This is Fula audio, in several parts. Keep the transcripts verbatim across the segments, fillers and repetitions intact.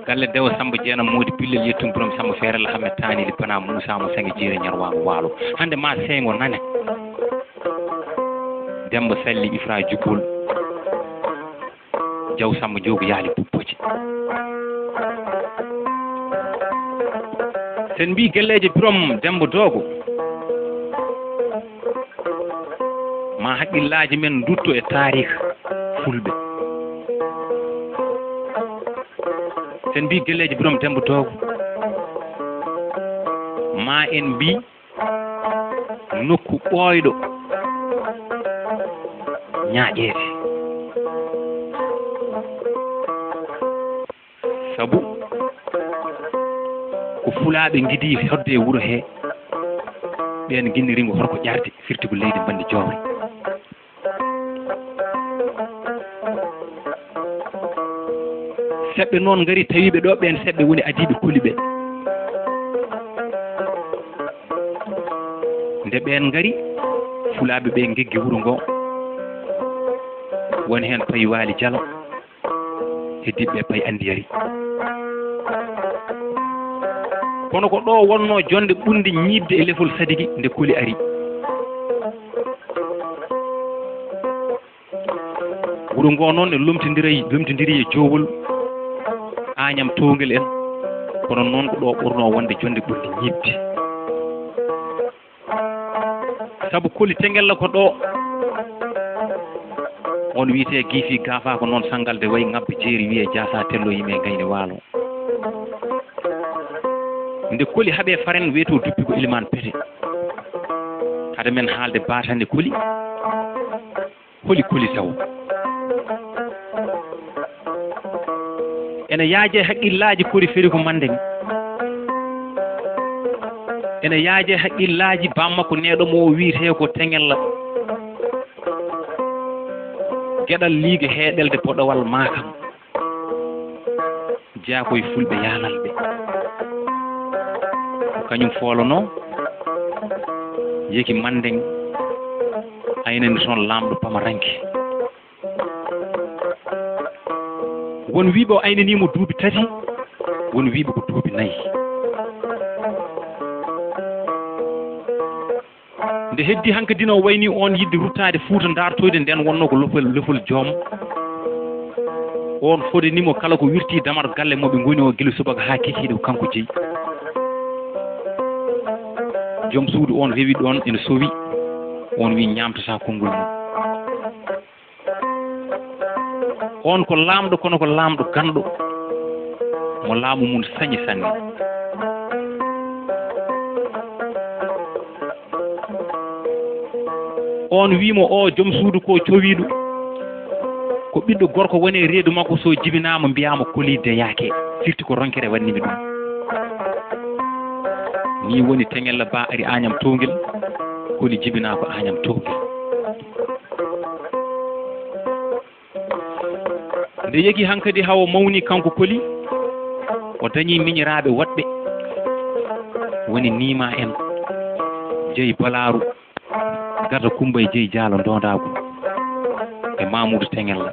Galle Dewo Samba Jeena Moodi Pillel, yettum Burom Samba Feerel Ahmed Taanili Bana Muusa mo Sange Jiire Ñarwaango Waalo. Hannde ma seengo nane. Demba Salli Ifra Jubbol. Jaw Samba Joogu Yaali Bubboji. Sen mbi gelleeje Burom Demba Doogo. Ma haqqillaaji men ndutto e taarih fulɓe. Sen mbi gelleeji Burom Demba Doogo. Ma en mbi nokku ɓooyɗo ñaaƴeede. Sabu ko fulaaɓe ngidi hodde e wuro hee, ɓeen nginniringo horko ƴarde, firti ko leydi mbanndi joowre. Seɓɓe noon ngari tawiiɓe ɗo, ɓeen seɓɓe woni adiiɓe koli ɓe. Nde ɓeen ngari, fulaaɓe ɓe ngeggi wuro ngo, woni heen Pay Waali Jalo. Heddiiɓe ɓe Pay Anndi Yari. Kono ko ɗo wonnoo jonnde ɓurnde ñiiɓde e lefol Sadigi nde koli ari. Wuro ngoo noon ne lomtindiri, lomtindiri e joowol Aañam Towngel en, kono noon ko ɗo ɓurnoo wonde jonnde ɓurnde ñiiɓde. Sabu koli Tengella ko ɗo. On wiyetee Giifi Gaafa ko noon Sangalde wayi, Ŋabba Jeeri wiyee Jaasa Tello yimɓe Gayni Waalo. Nde koli haɓe faren wiyetoo duppi ko Ilimaan Pete. Hade men haalde baatande koli. Holi koli taw? Ene yaaje haqqillaaji kori feri ko Mandeng. Ene yaaje haqqillaaji bammakko neɗɗo mo o wiyetee ko Tengella. Geɗal liige heeɗelde boɗowal maakam. Jeyaa ko e fulɓe yaalalɓe. Ko kañum foolonoo, yeki Mandeng, aynani toon laamɗo Pamaranke. Won wiiɓe o aynanii mo duuɓi tati, won wiiɓe ko duuɓi nayi. Nde heddi hankadi no wayni on yidde ruttaade Fuuta, ndaartoyde nden wonno ko lofol, lofol joom. On fodani mo kala ko wirti damar galle mo ɓe ngoni o gila subaka haa kikiiɗe ko kanko jeyi. Joom suudu on rewi ɗon ene sowi, on wi ñaamtata konngol mum. On ko laamɗo, kono ko laamɗo ganɗo, mo laamu mum sañi sanne. On wi mo o joom suudu ko cowiiɗo, ko ɓiɗɗo gorko woni e reedu makko, so jibinaama mbiyaama koli deyaake, firti ko ronkere waɗni mi ɗum. Ni woni Teŋella Ba ari Añam Towngel, koli jibinaa ko Añam Towngel. Nde yegi hankadi hawo mawni kanko koli, o dañi miñiraaɓe woɗɓe, woni Niima en, Jeyi Balaaru, Garta Kumba e Jeyi Jaalo Ndondaagu e Mamuudu Teŋella.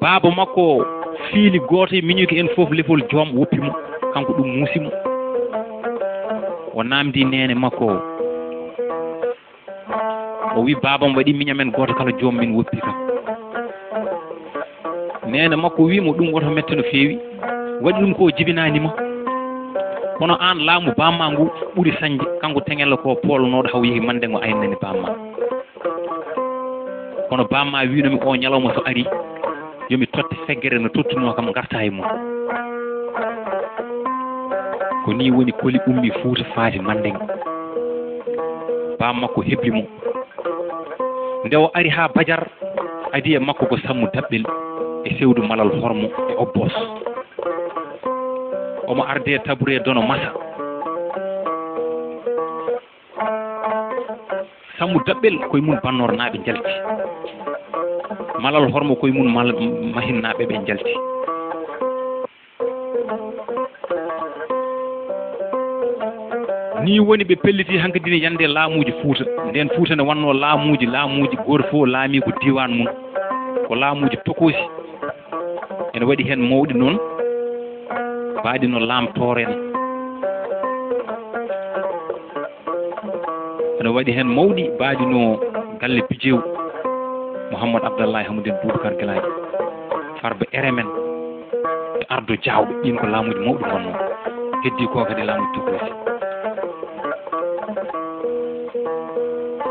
Baaba makko fiili gooto e miñuki en fof lefol joom woppi mo, kanko ɗum muusi mo. O naamndi neene makko o. O wi, "Baabam waɗi miñam en gooto kala, joom min woppi kam." Neene makko wi mo, "Ɗum woto mette no feewi. Waɗi ɗum ko jibinaani ma. Kono aan laamu bamma ngu ɓuri sañde, kanko Teŋella ko poolnooɗo haw yehi mande ngo aynani bamma. Kono bamma wiino mi o ñalawma so ari, yo mi totte feggere no tottunoo kam ngarta e mum." Ko ni woni koli ummi Fuuta faati Mandeng. Bammakko hebli mo. Nde o ari haa Bajar, adi e makko ko Sammu Daɓɓel e Sewdu Malal Hormo e Obbos. Omo arde tabure dono masa. Sammu Daɓɓel koye mum Bannoornaaɓe njalti. Malal Hormo koye mum mal-, Mahinnaaɓe ɓe njalti. Ni woni ɓe pelliti hankadi ne yande laamuuji Fuuta. Nden Fuuta ne wanno laamuuji, laamuuji, gooto fof laami ko diiwaan mum. Ko laamuuji tokoosi. Ene waɗi heen mawɗi noon, mbaɗi no Laam Tooro en. Ene waɗi heen mawɗi mbaɗi no galle Bijeew, Mouhammad Abdallah Hamidine Boubacar Gelaajo, Farba Eremen, e Ardo Jaawɓe. Ɗiin ko laamuuji mawɗi ngonnoo. Heddii ko kadi laamuuji tokoosi.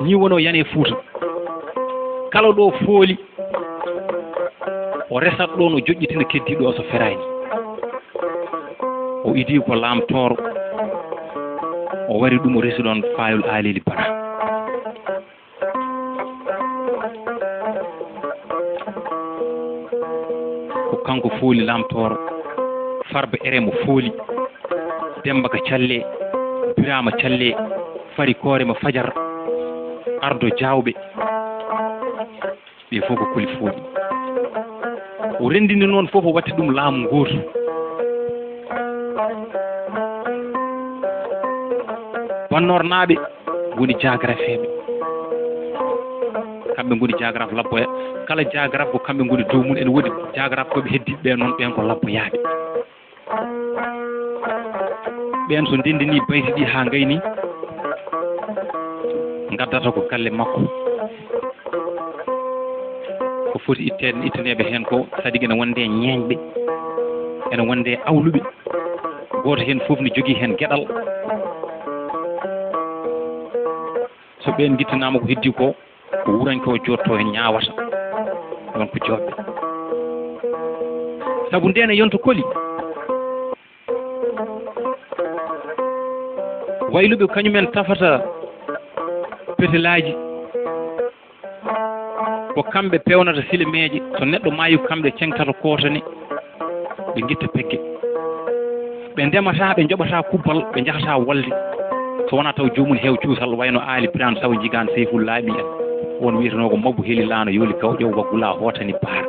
Nii wonoo yani e Fuuta. Kala ɗo fooli, o resat ɗoon, o joƴƴitina keddiiɗo o so feraani. O idii ko Laam Tooro, o wari ɗum, o resi ɗoon Faayol Aaleeli Bara. Ko kanko fooli Laam Tooro, Farba Erem o fooli, Demmba ka Calle, Biraama Calle, Fari Koore ma Fajar, Ardo Jaawɓe. Ɓe fof ko koli fooɗi. O renndini noon fof, o watti ɗum laamu ngootu. Bannoornaaɓe ngoni jaagarafeeɓe. Kamɓe ngoni jaagaraf labboya. Kala jaagaraf ko kamɓe ngoni dow mum. Ene woodi jaagaraf ko ɓe heddiiɓe ɓe noon, ɓeen ko labboyaaɓe. Ɓeen so ndenndinii bayti ɗi haa ngayni, ngaddata ko galle makko. Ko foti itteede, ittaneede heen ko, saɗi ene wonde ñeeñɓe, ene wonde awluɓe. Gooto heen fof ne jogii heen geɗal. So ɓeen ngittanaama, ko heddii ko, ko wuranke o jooɗto heen ñaawata. Ɗoon ko jooɗɓe. Sabu ndeen e yonto koli, wayluɓe kañumen tafata petelaaji, ko kamɓe peewnata silemeeje. So neɗɗo maayi, ko kamɓe ceŋtata kootane, ɓe ngitta pegge. Ɓe ndemataa, ɓe njoɓataa kubbal, ɓe njahataa wolde, so wonaa taw joomum heew cuusal, wayno Aali Biraan Saw, Njigaan Seyful Laaɓi en. Won wiyetenoo ko Mabbu Heli Laano, Yooli Gawƴo, Waggulaa Hootani Baar.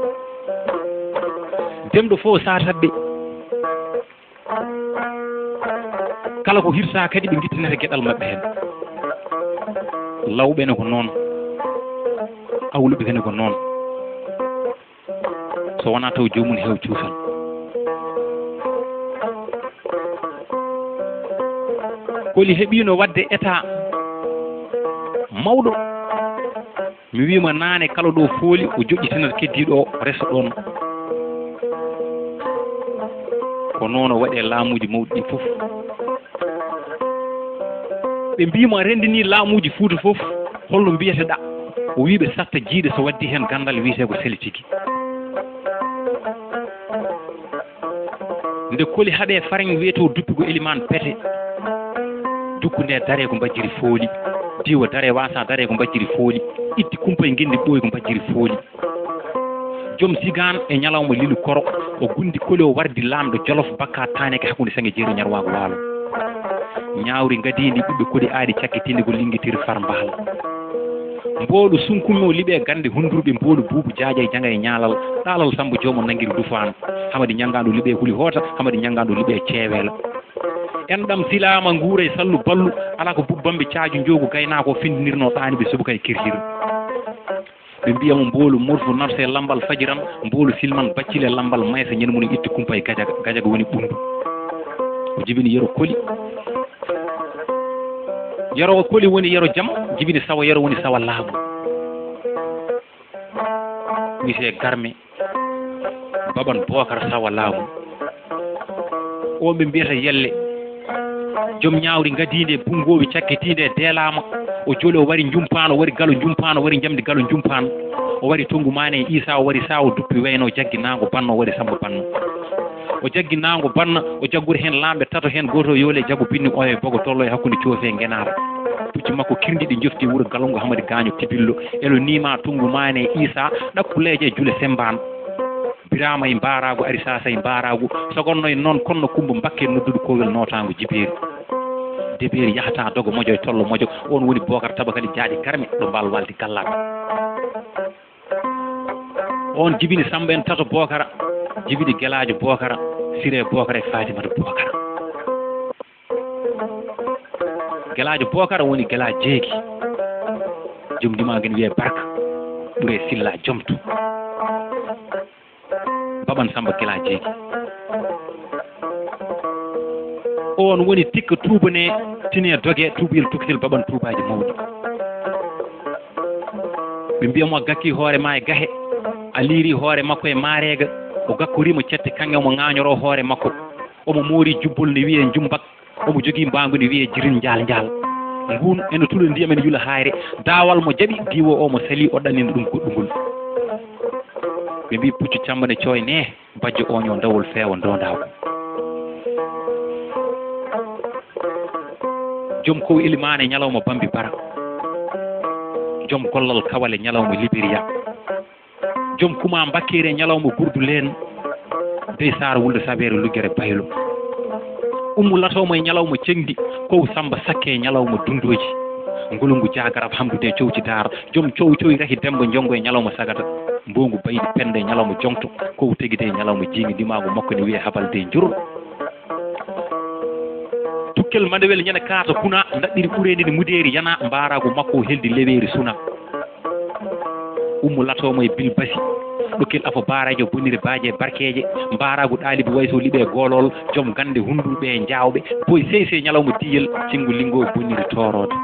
Demɗo fof saataɓe. Kala ko hirsaa kadi, ɓe ngittinata geɗal maɓɓe heen. Lawɓe ne ko noon, awluɓe ne ko noon. So wonaa taw joomum heew cuusal. Koli heɓiino waɗde état mawɗo. Mi wiima naane, kala ɗo fooli, o joƴƴitinat keddiiɗo o, o resa ɗoon. Ko noon o waɗi e laamuuji mawɗi ɗi fof. Ɓe mbiima renndini laamuuji Fuuta fof, holno mbiyeteɗaa? O wii ɓe satta jiiɗe, so waɗdi heen ganndal wiyetee ko seli tigi. Nde koli haɓe fariŋ, wiyetoo duppi ko elimaan pete. Dukku nde daree ko mbajjiri fooli. Diiwa daree, waasa daree ko mbajjiri fooli. Itti kumpa e ngenndi ɓooyi ko mbajjiri fooli. Joom sigaan e ñalawma lilu koro, o gundi koli, o wardi laamɗo Jolof bakka taaneke hakkunde saŋe jeeri ñarwaago waalo. Ñaawri ngadiindi ɓiɓɓe koli aaɗi cakkitiinde ko liŋgitiri far mbaal. Mboolu sunkumo liɓe gannde hunndurɓe, mboolu buubu jaaja e jaŋa e ñaalal, ɗaalal Sammba Joom o nanngiri lufaan. Hamadi ñanngaandu liɓe huli hoota, Hamadi ñanngaandu liɓe ceeweela. Enɗam silaama nguura e sallu ballu, alaa ko bubbamɓe caaju njoogu gaynaako o findinirnoo ɗaaniiɓe subaka e kirjiri. Ɓe mbiya mo mboolu morfu narse lammbal fajiran, mboolu silman baccile lammbal maysa ñande mum itti kumpa e gajaga, gajaga woni ɓunndu. O jibini Yero Koli. Yero Koli woni Yero Jam, jibini Sawa Yero woni Sawa Laamu. Wiyetee Garme, Baɓan Bookar Sawa Laamu. O ɓe mbiyata Yelle. Joom ñaawri ngadiinde, bunngoowi cakkitiinde, deelaama. O joli, o wari njumpaan, o wari galo njumpaan, o wari njamndi galo njumpaan. O wari Tonngu Maane e Iisaa, o wari Saawo Duppi Weyno, o jaggi Naango Banna, o wari Sammba Banna. O jaggi Naango Banna, o jaggori heen laamɓe tato, heen gooto o yooli e jago binni, oyo e bogo tollo e hakkunde coofe e ngenaara. Pucci makko kirndi ɗi njofti wuro Galongo Hamadi Gaaño Tibillo. Elo niima Tonngu Maane e Iisaa, ɗakku leeje e jule semmbaan. Biraama e mbaaraagu, Ari Saasa e mbaaraagu, sogonno e noon konno Kummba Mbakke nodduɗo koowel nootaango jibeeri. Debeeri yahata dogo moƴo e tollo moƴo, oon woni Bookar Tabakali Jaaƴe Garme ɗo mbaal waldi Gallaaɗo. Oon jibini Sammba en tato Bookara, jibini Gelaajo Bookara, Siree Bookara e Faatimata Bookara. Gelaajo Bookara woni Gelaajo Jeegi. Joom ndimaagu en wiyee Barka, ɓuree Silla Jomto. Baɓan Samba Gila Jeegi. Oon woni tikka tuubane, tine doge, tuubayel tukkiteel Baɓan tuubaaji mawɗi. Ɓe mbiya mo a gakki hoore ma e gahe, a liiri hoore makko e maareega, o gakkoriima cette kaŋŋe omo ŋaañoroo hoore makko, omo moori jubbol ne wiyee njumbak, omo jogii mbaangu ne wiyee jirin njaal njaal. Nguun ene tula ndiyam ene yula haayre, daawal mo jaɓi diwo o mo salii o ɗannina ɗum goɗɗungol. Ɓe mbii puccu cambane cooy ne. Bajjo oño ndawol feewa ndondaagu. Joom kow elimaane ñalawma bambi bara. Joom gollal kawale ñalawma liberiya. Joom kuma mbakkeere ñalawma gurdu leen. Dey saar wulde sabeere luggere baylo. Ummu latawma e ñalawma ceŋdi. Kow samba sakke e ñalawma dundooji. Ngulungu jaagaraf hamdude cowci daar. Joom cow cow raki demba jongo e ñalawma sagata. Mbongu baydi pende e ñalawma joŋto. Kow tegide e ñalawma jiiŋi ndimaagu makko ne wiyee habalde e njurul. Tukkel mandewel ñande kaata kuna ndaɗɗiri ɓureende ne mudeeri yana mbaaraagu makko o heldi leweeri suna. Ummu latoomo e bilbasi. Ɗokkel afo baaraajo bonire baaje barkeeje. Mbaaraagu ɗaalibi wayso liɓe goolol. Joom gannde hunduɓe e jaawɓe. Boy sey sey ñalawma diyel. Cinngu lingo boniri tooroode.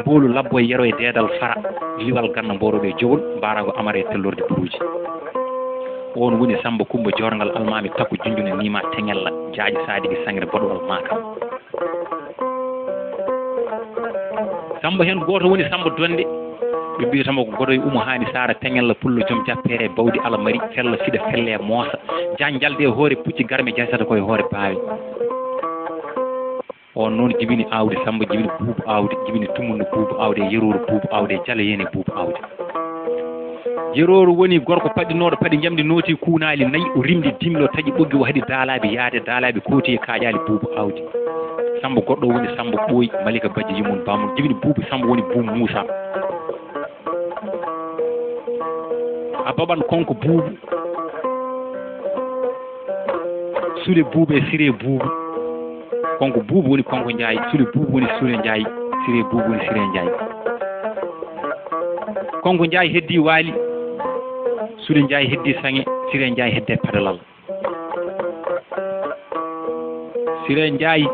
Mboolu labbo e yero e deedal fara. Liwal ganna mbooroɓe e jowol. Mbaaraagu amare e tellorde buruuji. Oon woni Samba Kumba Joorngal Almaami Takko Junjune Niima Teŋella Jaaƴe Saadigi Saŋre Boɗowal Maakam. Samba heen gooto woni Samba Donde. Ɓe mbiyata mo ko Godoy Umu Haani Saara Teŋella Pullo joom jappeere e bawdi Alamari fella fiɗa felle moosa. Janjalde e hoore pucci garme jasata ko e hoore baawe. On noon jibini aawdi Samba, jibini buubu aawdi, jibini tumunno buubu aawdi e yerooru buubu aawdi e jaleyeene buubu aawdi. Yerooru woni gorko paɗɗinooɗo paɗi njamndi nooti kuunaali nayi, o rimdi dimlo taƴi ɓoggi o haɗi daalaaɓe yaade, daalaaɓe kooti e kaaƴaali buubu aawdi. Samba goɗɗo woni Samba Ɓooy, Malika Bajji Yumum Bamum, jibini buubu Samba woni buubu Muusa. A baɓan konko buubu. Sule buubu e sire buubu. Konko buubu woni konko Njaay, sule buubu woni sule Njaay, sire buubu woni sire Njaay. Konko Njaay heddi waali, sule Njaay heddi saŋe, sire Njaay hedde padalal. Sire Njaay,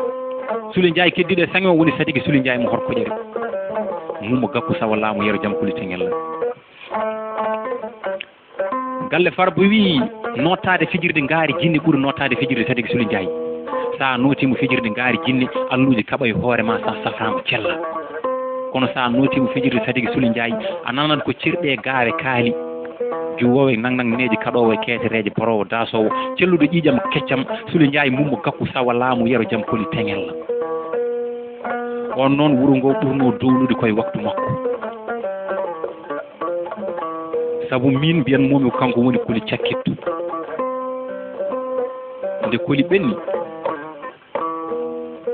sule Njaay keddiɗo e saŋe o woni satigi sule Njaay mo Horkoƴere. Mumma Gakku sawa laamu yero jam kuli teŋella. Galle Farba wii, nootaade fijirde ngaari jinne ɓuri nootaade fijirde Sadik Suli Njaay. So a nootiima fijirde ngaari jinne, alluuji kaɓa e hoore ma, so a safraama cella. Kono so a nootiima fijirde Sadik Suli Njaay, a nanat ko cerɗe gaawe kaali. Juwoowe nang-nang neeji kaɗoowo e keesereeje boroowo daasoowo, celluɗo ƴiiƴam keccam, Suli Njaay mummo gakku sawa laamu yero jam koli teŋella. On noon wuro ngo ɓurno dowlude koye waktu makko. Sabu min mbiyanmomi ko kanko woni koli cakkittu. Nde koli ɓenni,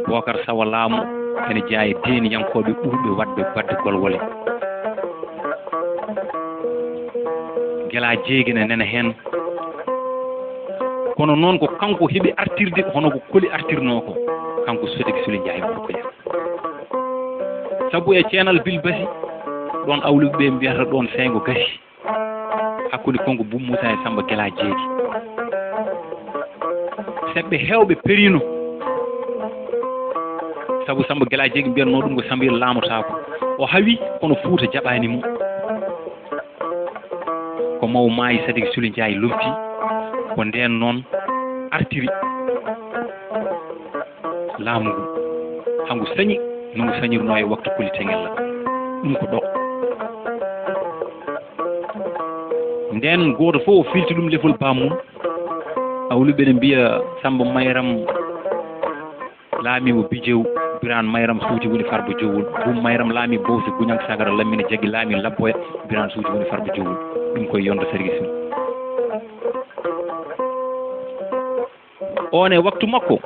Bookar Sawa laamu ene jeyaa e deeniyankooɓe ɓurɓe waɗde baɗde golwole. Gela jeegi ne nena heen. Kono noon ko kanko heɓi artirde hono ko koli artirnoo ko. Kanko Sodiki Suli Njaay Gorko Ƴan. Sabu e ceenal Bilbasi, ɗoon awluɓe ɓe mbiyata ɗoon seyngo gasi. Hakkunde Konko Bum Muusa e Samba Gela Jeegi. Seɓɓe heewɓe periino. Sabu Samba Gela Jeegi mbiyatnoo ɗum ko Sambiil laamotaako. O hawi, kono Fuuta jaɓaani mo. Ko maw maayi Sadik Suli Njaay lomti, ko ndeen noon artiri laamu ngu. Haa ngu sañi, no ngu sañirnoo e waktu Kuli Teŋella. Ɗum ko ɗo. Ndeen gooto fof o filti ɗum lefol bammum. Awluɓe ne mbiya Samba Mayram laami mo Bijew, Biraan Mayram Suuti woni Farba Jowol. Bum Mayram laami Bowse Guñang Sagara Lammina Jagi laami Labboya, Biraan Suuti woni Farba Jowol. Ɗum koye yonta Sarki Sum. On e waktu makko,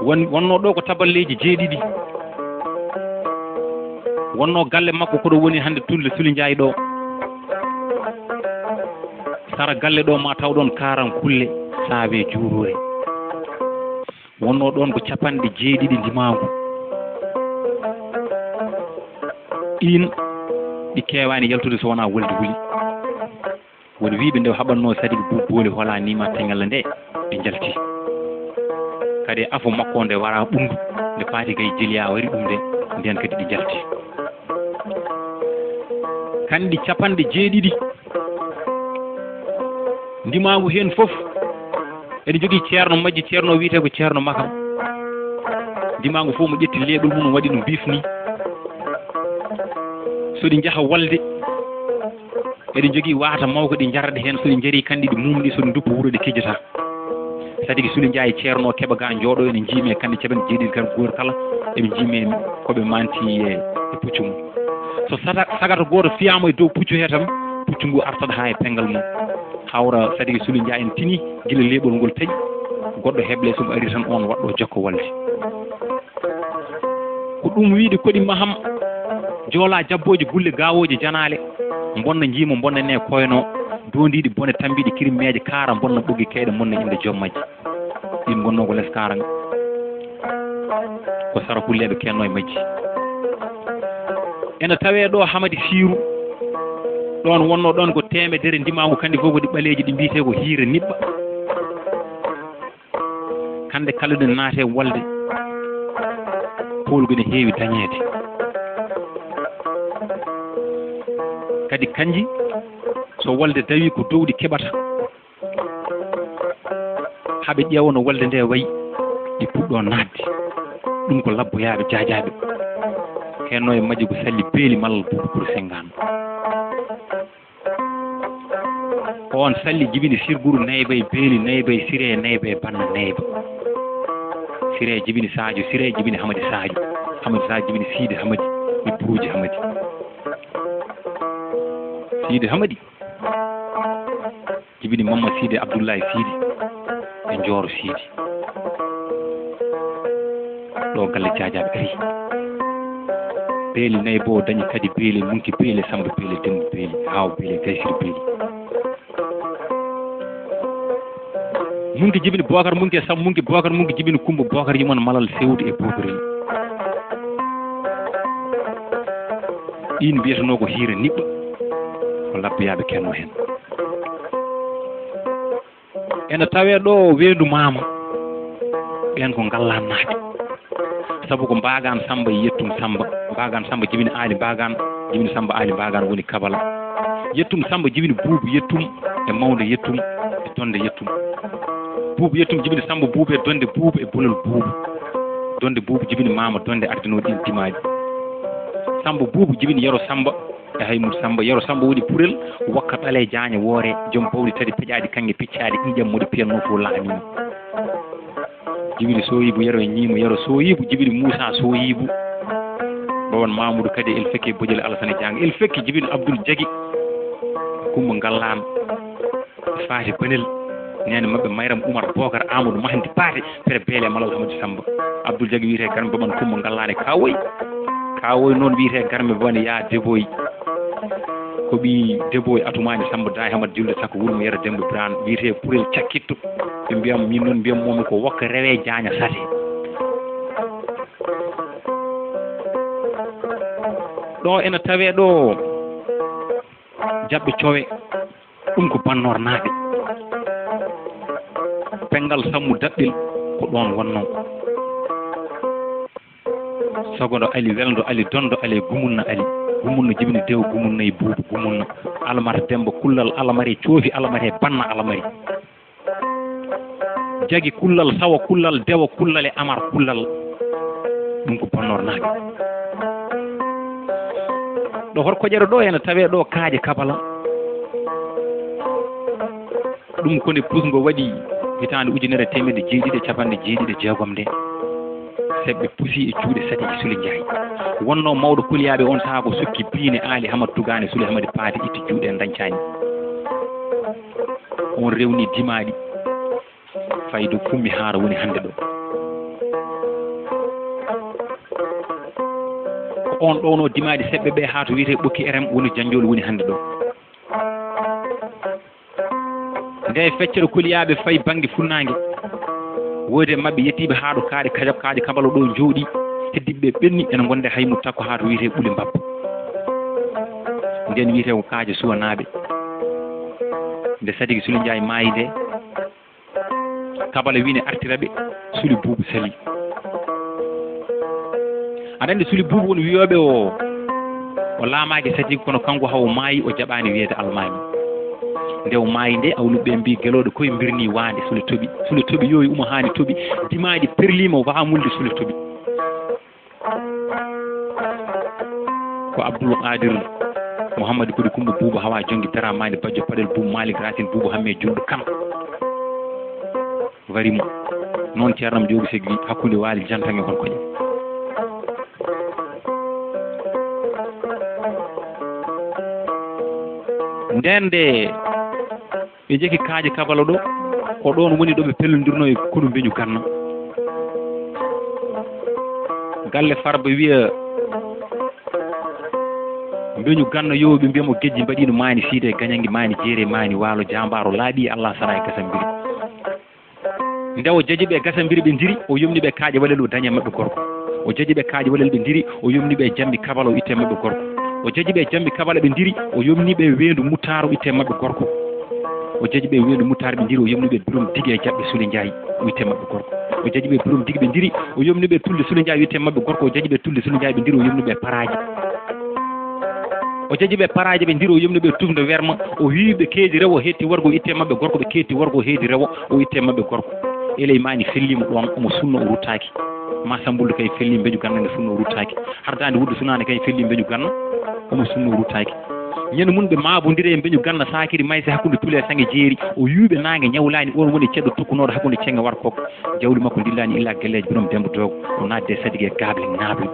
won-, wonnoo ɗo ko taballeeji jeeɗiɗi. Wonnoo galle makko ko ɗo woni hannde Tulle Suli Njaay ɗo. Sara galle ɗo ma taw ɗon Kaaran Kulle, Saabe Juuroore. Wonnoo ɗoon ko capanɗe jeeɗiɗi ndimaangu. Ɗiin ɗi keewaani yaltude so wonaa wolde wuli. Woni wiyɓe nde o haɓatnoo Sadik Buubu Booli hola nii ma teŋalla nde, ɓe njalti. Kadi e afo makko nde wara ɓunndu, nde paati gay jeliya wari ɗum nde, ndeen kadi ɗi njalti. Kanɗi capanɗe jeeɗiɗi, ndimaangu heen fof, eɗe njogii ceerno majji, ceerno wiyetee ko Ceerno Makam. Ndimaangu fof mo ƴetti leeɓol mum, waɗi no mbiif nii. So ɗi njaha walde, eɗe njogii waata mawka, ɗi njarata heen. So ɗi njarii kanɗi, ɗi muumɗi, so ɗi nduppa wuro, ɗi kejjata. Sadiki Suli Njaay, ceerno, keɓa ga njooɗo, ene njiimi e kanɗe capanɗe jeeɗiɗi kala, gooto kala, eɓe njiimi e ko ɓe manti e, e puccu mum. So sata-, sagata gooto fiyaama e dow puccu hee tan, puccu ngu artat haa e penngal mum. Hawra Sadiki Suli Njaay en tini, gila leeɓol ngol taƴi, goɗɗo heble, so mo ari tan, on waɗɗo jokka walde. Ko ɗum wiyde koɗi maham, joola jabbooje gulle gaawooje janaale, mbonna njiimo, mbonna ne koyno, doondiiɗi bone tambiiɗi kirimmeeje, kaara mbonna ɓoggi keyɗe, mbonna innde joom majji. Ɗin ngonnoo ko les kaaranga. Ko sara kulleeɓe kennoo e majji. Ena tawee ɗo Hamadi Siiru, ɗoon wonnoo ɗoon ko teemedere ndimaangu, kandi fof ko ɗi ɓaleeji, ɗi mbiyetee ko hiira niɓɓa. Kannde kala ɗe naate walde, poolgu ne heewi dañeede. Kadi kanji, so walde dawi, ko dowɗi keɓata. Haɓe ƴeewa no walde nde wayi, ɗi puɗɗo naatde. Ɗum ko labboyaaɓe jaajaaɓe. Heen no e majji ko Salli Beeli malla Buubu Kuru Senngaan. Ko on Salli jibini Sirguru Nayba e Beeli Nayba e Siree Nayba e Banna Nayba. Siree jibini Saajo, Siree jibini Hamadi Saajo. Hamadi Saajo jibini Siidi Hamadi e Buruuji Hamadi. Siidi Hamadi jibini Mamma Siidi, Abdullahi Siidi e Njooro Siidi. Ɗo galle jaajaaɓe ari. Beeli nayi bo dañi kadi Beeli, Munki Beeli, Samba Beeli, Demba Beeli, Haawa Beeli, Gaysir Beeli. Munki jibini Bookar Munki e Samba Munki, Bookar Munki jibini Kumba Bookar, yumon malal sewdi e bookarel. Ɗin mbiyetenoo ko hiira niɓɓa, ko labbiyaaɓe kennoo heen. Ena tawee ɗo Weendu Maama, ɓeen ko Ngallaan naake. Sabu ko Mbaagaan Samba e Yettum Samba. Mbaagaan Samba jibini Aali Mbaagaan, jibini Samba Aali Mbaagaan woni Kabala. Yettum Samba jibini Buubu Yettum e Mawnde Yettum e Donde Yettum. Buubu Yettum jibini Samba Buubu e Donde Buubu e Bolol Buubu. Donde Buubu jibini Maama Donde ardinoo ɗin dimaaji. Samba Buubu jibini Yero Samba e Haymudu Samba. Yero Samba woni Purel, wakka ɗale jaañe woore, joom bawɗi tati peƴaaɗi, kaŋŋe piccaaɗe, ƴiiƴam moɗi piyannoo fof laamiima. Jibini Sooyibu, Yero e Ñiimo, Yero Sooyibu, jibini Muusaa Sooyibu. Bawan Mamudu kadi, El Fekke Bojel Alasana Jaang, El Fekke jibini Abdul Jagi, Kumba Ngallaan. Faati Banel, neene maɓɓe Mayram Umar Bookar Amadou Mahdi Paate, Pere Beele Malal Hamadi Samba. Abdul Jagi wiyetee Garme Baɓan Kumba Ngallaane Kawoy. Kawoy noon wiyetee Garme Baɓan Yaa Deboy. Ko ɓii Deboy Atumaani Samba Daay Hamad Julde Sakko Wuro mo Yero Demba Biraan wiyetee Purel Cakkitto. Ɓe mbiyam, min noon mbiyam momi ko wokka rewe jaaña sate. Ɗo ena tawee ɗo Jaɓɓe Cowe. Ɗum ko Bannoornaaɓe. Penngal Sammu Daɓɓel ko ɗoon wonnoo. Sogondo Ali, Welndo Ali, Donndo Ali, Gumunna Ali. Gumunna jibini Dewo, Gumunna e Buubu, Gumunna. Almata Demmba Kullal, Almare Coofi, Almare Banna, Almari. Jagi Kullal, Sawo Kullal, Dewo Kullal e Amar Kullal. Ɗum ko Bannoornaaɓe. Ɗo Horkoƴere ɗo ena tawee ɗo Kaaƴe Kabala. Ɗum ko nde pusngo waɗi hitaande ujunere e teemedde jeeɗiɗi e capanɗe jeeɗiɗi e jeegom nde. Seɓɓe pusi e juuɗe Sati Suli Njaay. Wonnoo mawɗo kuliyaaɓe on sahaa ko sukki Biine Aali Hamad Tugaane Suli Hamadi Paate itti juuɗe en dañcaani. On rewni dimaaɗi. Faydu Kummi Haara woni hannde ɗo. Ko on ɗowno dimaaɗi seɓɓe ɓe haa to wiyetee Ɓokki R M woni Janjool woni hannde ɗo. Nde feccere kuliyaaɓe fayi bannge funnaange, woodi e maɓɓe yettiiɓe haa ɗo kaaɗe Kajab, kaaɗe Kabala ɗo njooɗii, heddiiɓe ɓe ɓenni ene ngonde Haymudu Takko haa to wiyetee Ɓuli Mbabba. Nden wiyetee ko Kaaja Suwanaaɓe. Nde Sadiki Suli Njaay maayi nde, Kabala wii ne artira ɓe, Suli Buubu salii. Aɗa anndi Suli Buubu won wiyooɓe o, o laamaaki Sadiki, kono kanko haa o maayi, o jaɓaani wiyeede almaami. Nde o maayi nde, awluɓe ɓe mbii gelooɗo koye mbirnii waande, Sule toɓi. Sule toɓi yooyi, uma haani toɓi. Dimaaji perliima, waamulde Sule toɓi. Ko Abdul Qadir Muhammad Kudi Kumba Buuba Hawa Jongi Dara Maani Bajjo Padel Buubu Malik Rasin Buubu Hamme Julɗo Kan wari mo. Noon Ceerno Jooɓi Segi hakkunde Waali Jantan e Horkoƴe. Nden nde ɓe njeki Kaaja Kabala ɗo, ko ɗoon woni ɗo ɓe pellondirnoo e konu Mbeñu Ganna. Galle Farba wiya Mbeñu Ganna, yo ɓe mbiya mo Gejji mbaɗiino Maani Siide, Gañangi Maani Jeere, Maani Waalo, Jaambaaro laaɓi, Allah sara e Gasambiri. Nde o jaji ɓe Gasambiri ɓe ndiri, o yomni ɓe Kaaƴe Walel, o dañi e maɓɓe gorko. O jaji ɓe Kaaƴe Walel ɓe ndiri, o yomni ɓe Jammi Kabala, o itti e maɓɓe gorko. O jaji ɓe Jammi Kabala ɓe ndiri, o yomni ɓe Weendu Muttaar, o itti e maɓɓe gorko. O jaji ɓe Weendu Muttaar ɓe ndiri, o yomni ɓe Birom Digi e Jaɓɓe Sule Njaay, o itti e maɓɓe gorko. O jaji ɓe Birom Digi ɓe ndiri, o yomni ɓe Tulde Sule Njaay, o itti e maɓɓe gorko. O jaji ɓe Tulde Sule Njaay ɓe ndiri, o yomni ɓe Paraaji. O jaji ɓe Paraaji ɓe ndiri, o yomni ɓe Tufnde Werma, o wiyi ɓe keedi rewo, o hetti worgo, o itti e maɓɓe gorko, ɓe ketti worgo, o heedi rewo, o itti e maɓɓe gorko. Eleymaani felliima ɗoon, omo sunno, o ruttaaki. Ma Sambulde kay felli Mbeñu Ganna ne sunno, o ruttaaki. Hardaande Wuddu Sunaane kay felli Mbeñu Ganna, omo sunno, o ruttaaki. Ñande mum ɓe maabondiri e Mbeñu Ganna, Saakiri Maysa hakkunde Tule Saŋe Jeeri, o yuuɓe naange ñawlaani, oon woni ceɗɗo tokkunooɗo hakkunde ceŋe warkooɓe. Jawdi makko ndillaani illa galleeji Birom Demba Doogo, o naatde e Sadiki e gaable ŋaaɓle.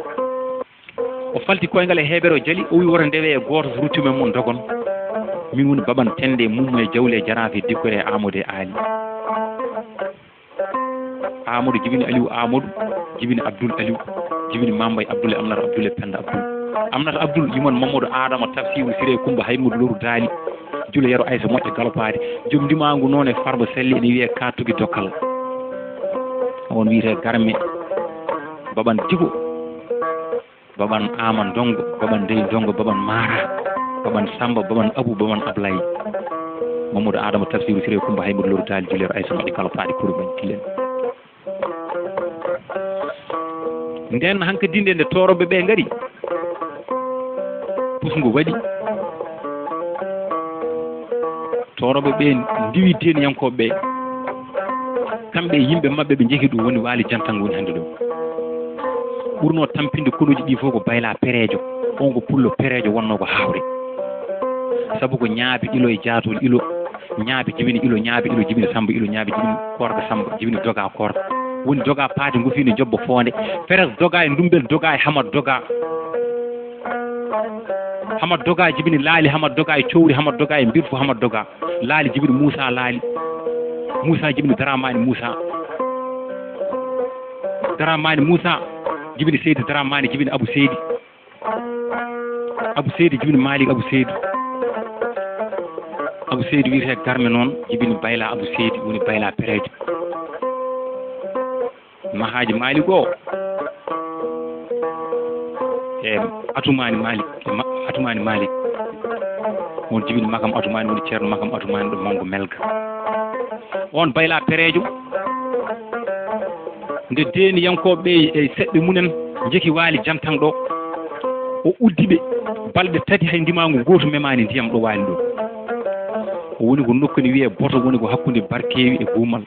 O falti koyngal e heeɓere, o jali, o wi woto ndewe e gooto, so ruttiima e mon dogon. Min woni Baɓan Tennde, Mummo e Jawle e Jaraaf e Dikkore e Aamadu e Aali. Aamadu jibini Aliw Aamadu, jibini Abdul Aliw, jibini Mambay Abdul e Amnata Abdul e Penda Abdul. Amnata Abdul, yumon Mamadou Adama, Tafsiru Sire, Kumba Haymudu Loru Daali, Jula Yero Aysa Moƴƴa Galopaade. Joom ndimaangu noon e Farba Salli ene wiyee Kaatugi Dokkal. On wiyetee Garme, Baɓan Digo, Baɓan Aama Ndongo, Baɓan Dey Ndongo, Baɓan Mara, Baɓan Samba, Baɓan Abu, Baɓan Ablay. Mamadou Adama, Tafsiru Sire, Kumba Haymudu Loru Daali, Jula Yero Aysa Moƴƴa Galopaade, Kuru Men Tillen. Nden hankadi nde, nde tooroɓe ɓe ngari, pusngu waɗi. Tooroɓe ɓe ndiwi diiniyankooɓe ɓe. Kamɓe e yimɓe maɓɓe ɓe njehi ɗum woni Waali Jantan woni hannde ɗo. Ɓurnoo tampinde konuuji ɗi fof ko Bayla Pereejo. On ko pullo Pereejo wonnoo ko Haawre. Sabu ko ñaabi ilo e jaatol ilo. Ñaabi jibini ilo, ñaabi ilo jibini Samba ilo, ñaabi jibini Korka Samba, jibini Doga Korka. Woni Doga paati ngufiini jobbo foonde. Feres Doga e Ndumbel Doga e Hamad Doga. Hamad Doga jibini Laali, Hamad Doga e Cowri, Hamad Doga e Mbirfo, Hamad Doga. Laali jibini Muusa Laali. Muusa jibini Dramani Muusa. Dramani Muusa jibini Seydi Dramani, jibini Abu Seydi. Abu Seydi jibini Malik Abu Seydi. Abu Seydi wiyetee Garme noon, jibini Bayla Abu Seydi, woni Bayla Pereejo. Mahaaji Malik o e Atumani Malik, e Ma-, Atumani Malik. On jibini Makam Atumani, woni Ceerno Makam Atumani ɗo Mango Melga. On Bayla Pereejo, nde deeniyankooɓe ɓe e seɓɓe mumen njeki Waali Jantan ɗo, o uddi ɓe balɗe tati, hay ndimaangu gootu memaani ndiyam ɗo Waali ɗo. O woni ko nokku ne wiyee Boto, woni ko hakkunde Barkeewi e Guumal.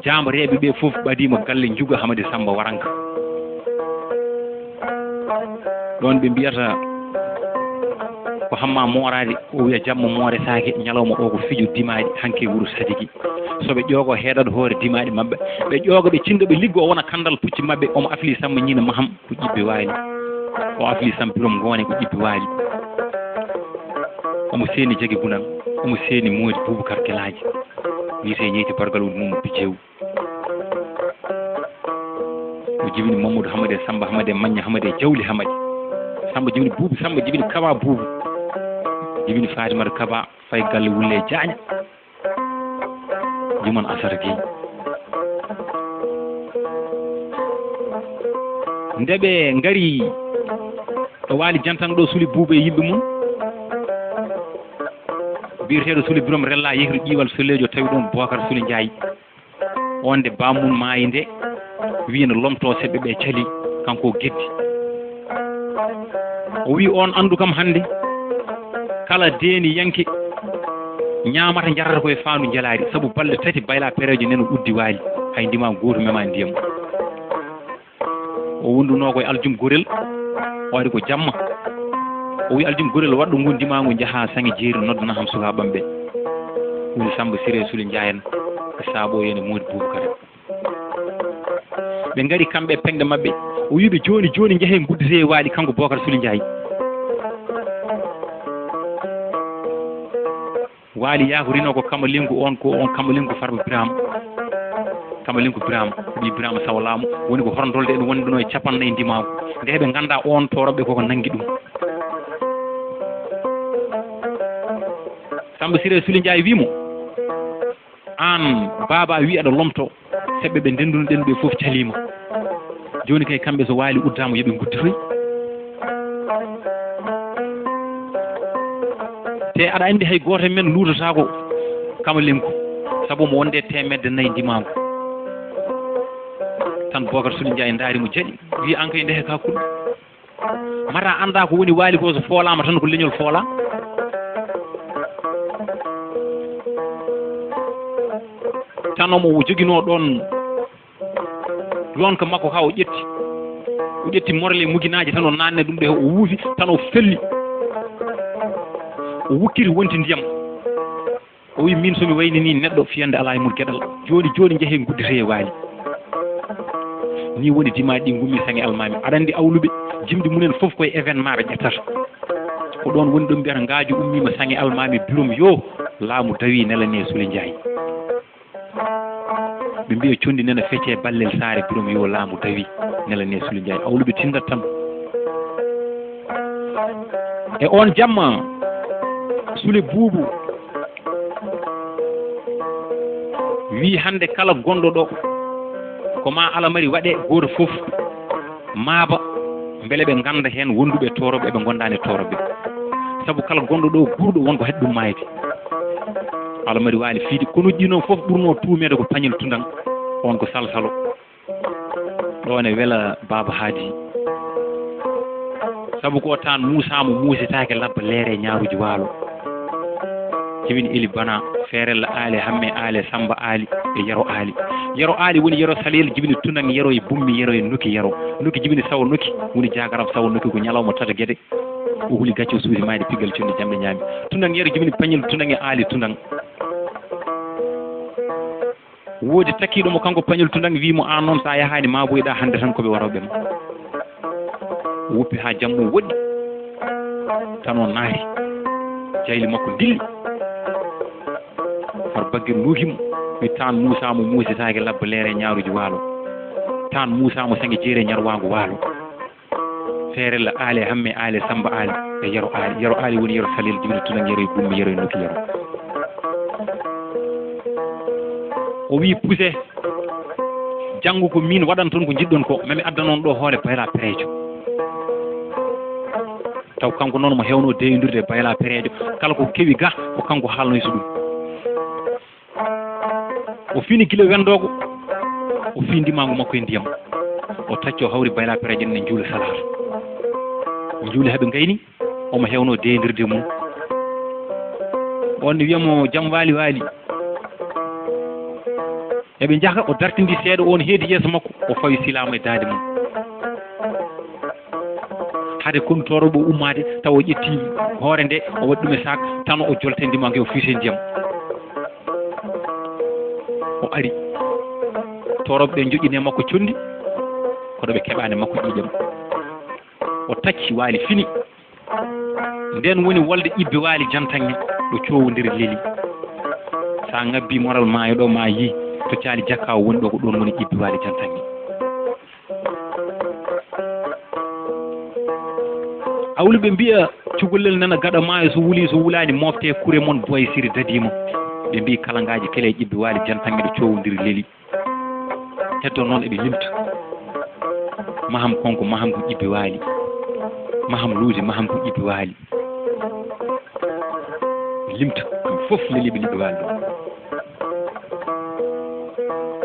Jaambareeɓe ɓe fof ɓadiima galle Njuga Hamadi Samba Waranka. Ɗoon ɓe mbiyata ko Hamma mooraade, o wiya jamma mooresaake, ñalawma o ko fijo dimaaɗi, hanki wuro Sadiki. So ɓe ƴoogo heeɗat hoore dimaaɗi maɓɓe, ɓe ƴooga ɓe cindo ɓe liggo o wona kanndal pucci maɓɓe, omo afli Samba Ñiina Maham ko ƴibbe Waali. O afli Samba Birom Ngoone ko ƴibbe Waali. Omo seeni Jagi Gunal, omo seeni Moodi Bubakar Gelaaji. Wiyetee Ñeyti Bargal woni Mummo Bijeewu. O jibini Mamadou Hamadi e Samba Hamadi e Mañña Hamadi e Jawli Hamadi. Samba jibini Buubu, Samba jibini Kaba Buubu. Jibini Fatimata Kaba, fay galle Wulle Jaaña. Jumon Asara Gey. Nde ɓe ngari Ɗo Waali Jantaŋ ɗo suli Buuba e yimɓe mum. Biyeteeɗo Sule Birom Rella yehi to ƴiiwal solleejo, tawi ɗoon Bookar Sule Njaay. Oon nde bammum maayi nde, wiyi no lomtoo seɓɓe ɓe cali, kanko o geddi. O wiyi, "On anndu kam hannde, kala deeniyanke ñaamata, njarata ko e faandu njelaari, sabu balɗe tati Bayla Pereejo nena uddi Waali, hay ndimaangu gootu memaa ndiyam." O wondunoo ko e aljum gorel, o ari ko jamma. O wi aljum gorel, "Waɗɗo ngu ndimaangu, njahaa Saŋe Jeeri, noddana kam sukaaɓe am ɓe." Woni Samba Siré Sule Njaay en, e Saaɓo en, e Moodi Buubakar. Ɓe ngari kamɓe e peŋɗe maɓɓe. O wi ɓe, "Jooni jooni njehee ngudditee Waali, kanko Bookar Sule Njaay." Waali yaakorinoo ko Kamalengu on, ko on Kamalengu Farba Biraama. Kamalengu Biraama, ko ɓii Biraama Sawo Laamu, woni ko horndolde en wonduno e capanɗe nayi ndimaagu. Nde ɓe nganndaa on tooroɓe koko nanngi ɗum. Samba Siré Sule Njaay wii mo, "Aan baaba wii aɗa lomtoo, seɓɓe ɓe ndennduno-ɗen ɓe fof caliima. Jooni kay kamɓe so Waali uddaama yo ɓe ngudditoy. Te aɗa anndi hay gooto e men luutotaako Kamalengu, sabu mo wonde teemedde nayi ndimaagu." Tan Bookar Sule Njaay ndaari mo jaɗi, wii, "Aan kay ndehe ka kulɗo. Mata anndaa ko woni Waali ko, so foolaama tan ko leñol foolaa." Tan omo joginoo ɗoon yonka makko ka o ƴetti. O ƴetti morle muginaaje tan o naanne ɗum ɗe, o wuufi tan o felli. O wukkiti wonti ndiyam. O wi, "Min so mi wayni ni neɗɗo, fiyande alaa e mum geɗal. Jooni jooni njehee ngudditee Waali." Ni woni dimaaɗi ɗi ngummi Saŋe Almaami. Aɗa anndi Awluɓe, jimɗi mumen fof koye événement ɓe ƴettata. Ko ɗoon woni ɗum mbiyata, "Ngaaju ummiima Saŋe Almaami, Birom yo laamu dawi, nelanee Sule Njaay." Ɓe mbiya, "Conndi nena fecce ballel saare, Birom yo laamu dawi, nelanee Sule Njaay." Awluɓe tindat tan. E oon jamma, Sule Buubu wii, "Hannde kala gonɗo ɗo, ko maa alamari waɗe, gooto fof maaba, mbele ɓe ngannda heen wonduɓe e tooroɓe, eɓe ngonndaani e tooroɓe. Sabu kala gonɗo ɗo guurɗo, won ko haɗi ɗum maayde." Alamari Waali fiidi, konuuji ɗi noon fof ɓurnoo tuumeede ko Pañel Tundaŋ, oon ko Salsalo. Ɗoon e wela Baaba Haadi. Sabu ko taan Muusaa mo muusetaake labba leere ñaaruuji waalo. Jibini Eli Bana, Feerella Aali, Hamme Aali, Samba Aali e Yero Aali. Yero Aali woni Yero Salel, jibini Tundaŋ Yero e Bummi Yero e Noki Yero. Noki jibini Sawo Noki, woni jaagaram Sawo Noki, ko ñalawma tata gede. O huli gacce, o suusi maayde piggal, conndi jamɗe ñaami. Tundaŋ Yero jibini Pañel Tundaŋ e Aali Tundaŋ. Woodi takkiiɗo mo kanko Pañol Tundaŋ, wii mo, "Aan noon, so a yahaani, maaboyɗaa hannde tan ko ɓe warooɓe ma." O woppi haa jamma o woɗɗi. Tan o naati. Jayli makko dilli. Far Baggir luuki mo. Wi, "Taan Muusaa mo muusetaake labba leere ñaaruuji waalo. Taan Muusaa mo Saŋe Jeeri ñarwaango waalo." Feerella Aali, Hamme Aali, Samba Aali e Yero Aali. Yero Aali woni Yero Salel, jibini Tundaŋ Yero e Bummi Yero e Noki Yero. O wii, "Puse, janngo ko miin waɗan toon ko njiɗɗon ko, mami addan on ɗo hoore Bayla Pereejo." Taw kanko noon mo heewnoo deeyondirde e Bayla Pereejo, kala ko kewi ga, ko kanko haalnoyta ɗum. O fini gila wendoogo, o fii ndimaangu makko e ndiyam. O tacci, o hawri Bayla Pereejo ne njuula salaatu. Njuuli haa ɓe ngayni, omo heewnoo deeyondirde e mum. On ne wiya mo, "Jam Waali Waali." Eɓe njaha, o dartindii seeɗa, on heedi yeeso makko, o fawi silaama e daande mum. Hade konu tooroɓe o ummaade, tawa o ƴetti hoore nde, o waɗi ɗum e saak, tan o jolta e ndimaangu, o fiisa e ndiyam. O ari. Tooroɓe ɓe njoƴƴini e makko conndi, kono ɓe keɓaani e makko ƴiiƴam. O tacci, Waali fini. Ndeen woni wolde Ƴibbe Waali Jantaŋŋe ɗo coowondiri leli. So a ŋabbii moral maayo ɗo, ma yii to Caali Jakka o woni ɗo, ko ɗoon woni Ƴibbe Waali Jantaŋŋe. Awluɓe mbiya, "Cukalel nana gaɗa maayo, so wulii, so wulaani, mooftee kure mon, Boy Siri dadiima." Ɓe mbii, "Kalangaaji kele e Ƴibbe Waali Jantaŋŋe ɗo coowondiri leli." Heddo noon eɓe limta. Maham kon ko maham ko Ƴibbe Waali. Maham Luuti, Maham ko Ƴibbi Waali. Limta kam fof leliɓe Ƴibbi Waali ɗo.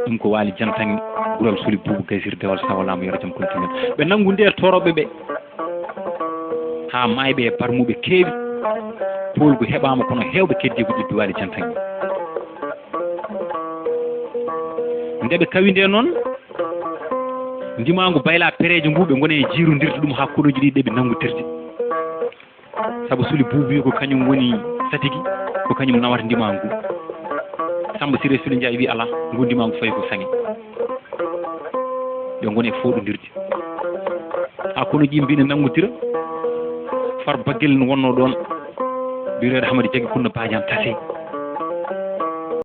Ɗum ko Waali Jantaŋŋe, Gural Soli Buubu Gaysir, Dewal Sawo Laamu, Yero Jam Kontinel. Ɓe nanngu ndeer tooroɓe ɓe. Haa maayɓe e barmuɓe keewi. Poolgu heɓaama, kono heewɓe keddii ko Ƴibbi Waali Jantaŋŋe. Nde ɓe kawi nde noon, ndimaangu bayla pereejo ngu, ɓe ngoni e jiirondirde ɗum haa konuuji ɗi ɗe ɓe nanngodirde. Sabu Suli Buubu wi ko kañum woni satigi, ko kañum nawata ndimaangu ngu. Samba Siré Suli Njaay wi alaa, ngu ndimaangu fawi ko saŋe. Ɓe ngoni e fooɗondirde. Haa konuuji ɗi mbi ne nanngodira. Far Baggel ne wonnoo ɗoon, biyeteeɗo Hamadi Jagi Kunna Badiane Tase.